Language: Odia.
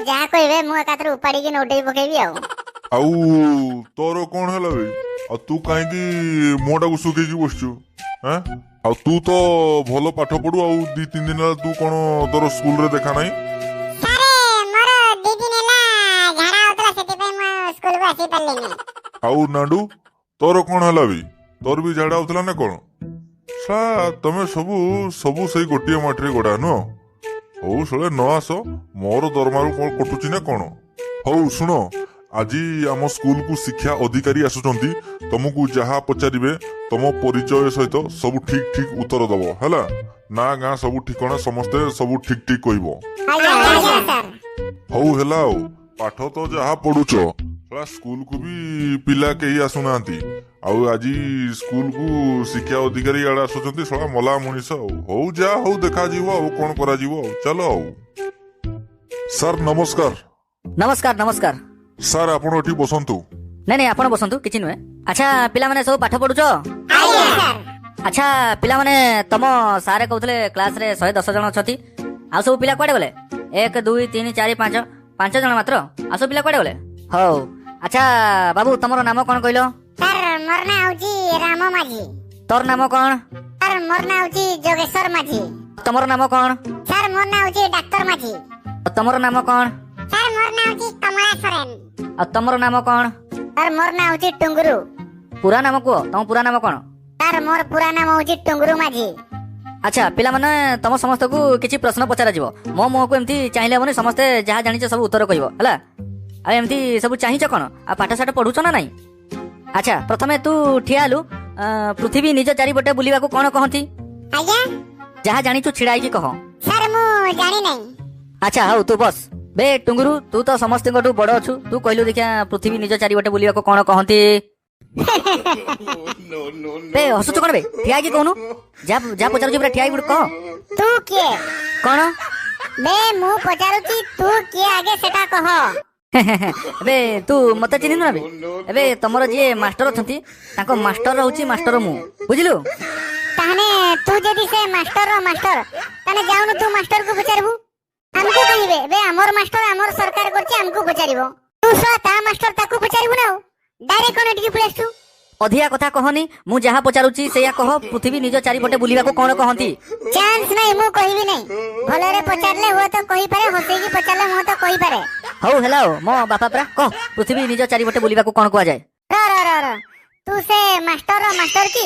ଯାହା କହିବେ, ମୁଁ ଏକାଥରେ ଉପାଡିକି ନଉଟେଇ ପକେଇବି ଆଉ। ଆଉ ତୋର କଣ ହେଲା ବେ? ଆଉ ତୁ କାହିଁକି ମୁହଁଟାକୁ ଶୁଖେଇକି ବସିଛୁ ଆଁ? ଆଉ ତୁ ତ ଭଲ ପାଠ ପଢୁ, ଆଉ 2-3 ଦିନ ହେଲା ତୁ କଣ ତୋର ସ୍କୁଲରେ ଦେଖା ନାହିଁ? ସାରେ, ମୋର 2 ଦିନ ହେଲା ଝାଡା ହଉଥିଲା, ସେଥିପାଇଁ ମୁଁ ସ୍କୁଲକୁ ଆସି ପାରିଲିନି। ଆଉ ନାଣ୍ଡୁ, ତୋର କଣ ହେଲା ବି? ତୋର ବି ଝାଡା ହଉଥିଲା ନା କଣ? ସା ତମେ ସବୁ ସବୁ ସେଇ ଗୋଟିଏ ମାଟିରେ ଗଢା ନୁହଁ? ହଉ ଶଳେ, ନ ଆସ, ମୋର ଦରମାରୁ କଣ କଟୁଛି ନା କଣ? ହଉ ଶୁଣ, ଆଜି ଆମ ସ୍କୁଲକୁ ଶିକ୍ଷା ଅଧିକାରୀ ଆସୁଛନ୍ତି। ତମକୁ ଯାହା ପଚାରିବେ, ତମ ପରିଚୟ ସହିତ ସବୁ ଠିକ ଠିକ ଉତ୍ତର ଦବ, ହେଲା? ନା, ଗାଁ, ସବୁ ଠିକଣା, ସମସ୍ତେ ସବୁ ଠିକ ଠିକ କହିବ। ଆଜ୍ଞା ଆଜ୍ଞା ସାର୍। ହଉ ହେଲା, ଆଉ ପାଠ ତ ଯାହା ପଢୁଛ, ଶଳା ସ୍କୁଲକୁ ବି ପିଲା କେହି ଆସୁନାହାନ୍ତି। ଆଉ ଆଜି ସ୍କୁଲକୁ ଶିକ୍ଷା ଅଧିକାରୀ ଇଆଡେ ଆସୁଛନ୍ତି, ଶଳା ମଲା ମଣିଷ। ଆଉ ହଉ, ଯାହା ହଉ ଦେଖାଯିବ, ଆଉ କଣ କରାଯିବ। ଆଉ ଚାଲ। ଆଉ ସାର୍, ନମସ୍କାର। ନମସ୍କାର, ନମସ୍କାର। ସାର୍, ଆପଣ ଏଠି ବସନ୍ତୁ। ନାଇଁ ନାଇଁ, ଆପଣ ବସନ୍ତୁ, କିଛି ନୁହେଁ। ଆଚ୍ଛା ପିଲାମାନେ, ସବୁ ପାଠ ପଢୁଛ? ଆଜ୍ଞା ସାର୍। ଆଚ୍ଛା ପିଲାମାନେ, ତମ ସାରେ କହୁଥିଲେ କ୍ଲାସରେ 110 ଜଣ ଅଛନ୍ତି, ଆଉ ସବୁ ପିଲା କୁଆଡେ ଗଲେ? ଏକ, ଦୁଇ, ତିନି, ଚାରି, ପାଞ୍ଚ, ପାଞ୍ଚ ଜଣ ମାତ୍ର। ଆଉ ସବୁ ପିଲା କୁଆଡେ ଗଲେ? ହଉ, ଆଚ୍ଛା ବାବୁ, ତମର ନାମ କଣ କହିଲ? ସାର୍, ମୋର ନାଁ ହଉଛି ରାମ ମାଝୀ। ତୋର ନାମ କଣ? ସାର୍, ମୋର ନାଁ ହଉଛି ଯୋଗେଶ୍ୱର ମାଝୀ। ତମର ନାମ କଣ? ସାର୍, ମୋର ନାଁ ହଉଛି ଡାକ୍ତର ମାଝୀ। ତମର ନାମ କଣ? ସାର୍, ମୋର ନାଁ ହଉଛି କମଳା ସରେନ। ଆଉ ତମର ନାମ କଣ? ସାର୍, ମୋର ନାଁ ହଉଛି ଟୁଙ୍ଗୁରୁ। ପୁରା ନାମ କୁହ, ତମ ପୁରା ନାମ କଣ? ସାର୍, ମୋର ପୁରା ନାମ ହଉଛି ଟୁଙ୍ଗୁରୁ ମାଝୀ। ଆଚ୍ଛା ପିଲାମାନେ, ତମ ସମସ୍ତଙ୍କୁ କିଛି ପ୍ରଶ୍ନ ପଚରାଯିବ। ମୋ ମୁହଁକୁ ଏମିତି ଚାହିଁଲେ ହବନି, ସମସ୍ତେ ଯାହା ଜାଣିଛ ସବୁ ଉତ୍ତର କହିବ, ହେଲା? ଆଉ ଏମିତି ସବୁ ଚାହିଁଛ କଣ? ଆଉ ପାଠ ସାଠ ପଢୁଛ ନା ନାଇଁ? ଆଚ୍ଛା, ପ୍ରଥମେ ତୁ ଠିଆ ହେଲୁ। ପୃଥିବୀ ନିଜ ଚାରିପଟେ ବୁଲିବାକୁ କଣ କହନ୍ତି? ଆଜ୍ଞା? ଯାହା ଜାଣିଛୁ ଛିଡା ହେଇକି କହ। ସାର୍, ମୁଁ ଜାଣି ନାହିଁ। ଆଚ୍ଛା ହଉ, ତୁ ବସ। ବେ ଟୁଙ୍ଗୁରୁ, ତୁ ତ ସମସ୍ତଙ୍କଠୁ ବଡ ଅଛୁ, ତୁ କହିଲୁ ଦେଖିଆ, ପୃଥିବୀ ନିଜ ଚାରିପଟେ ବୁଲିବାକୁ କଣ କହନ୍ତି? ବେ, ହସୁଛୁ କଣ ବେ? ଠିଆ ହେଇକି କହୁନୁ, ଯାହା ଯାହା ପଚାରୁଛୁ ପୁରା ଠିଆ ହେଇକି କହ। ତୁ କିଏ? କଣ? ବେ, ମୁଁ ପଚାରୁଛି ତୁ କିଏ, ଆଗେ ସେଟା କହ। ଏବେ ତୁ ମତେ ଚିହ୍ନିନୁ ନା ବେ? ଏବେ ତମର ଯିଏ ମାଷ୍ଟର ଅଛନ୍ତି, ତାଙ୍କ ମାଷ୍ଟର ହଉଛି ମାଷ୍ଟର ମୁଁ, ବୁଝିଲୁ? ତାହେଲେ ତୁ ଯଦି ସେ ମାଷ୍ଟର ମାଷ୍ଟର, ତାହେଲେ ଯାଉନୁ ତୁ ମାଷ୍ଟରକୁ ପଚାରିବୁ, ଆମକୁ କହିବେ? ଏବେ ଆମର ମାଷ୍ଟର ଆମର ସରକାର କରିଛି, ଆମକୁ ପଚାରିବ? ତୁ ଶଳା ତା ମାଷ୍ଟର, ତାକୁ ପଚାରିବୁ ନା। ଆଉ ଡାଇରେକ୍ଟ କଣ ଏଠିକି ପଳେଇ ଆସିଛୁ? ଅଧିକା କଥା କହନି, ମୁଁ ଯାହା ପଚାରୁଛି ସେଇଆ କହ। ପୃଥିବୀ ନିଜ ଚାରିପଟେ ବୁଲିବାକୁ କଣ କହନ୍ତି? ଚାନ୍ସ ନାହିଁ, ମୁଁ କହିବି ନାହିଁ। ଭଲରେ ପଚାରିଲେ ହୁଏତ କହିପାରେ, ହସେଇକି ପଚାରିଲେ ମୁଁ ତ କହିପାରେ। ହଉ ହେଲା, ଆଉ ମୋ ବାପା ପରା, କହ, ପୃଥିବୀ ନିଜ ଚାରିପଟେ ବୁଲିବାକୁ କଣ କୁହାଯାଏ? ର ର ର ର, ତୁ ସେ ମାଷ୍ଟର ମାଷ୍ଟର କି?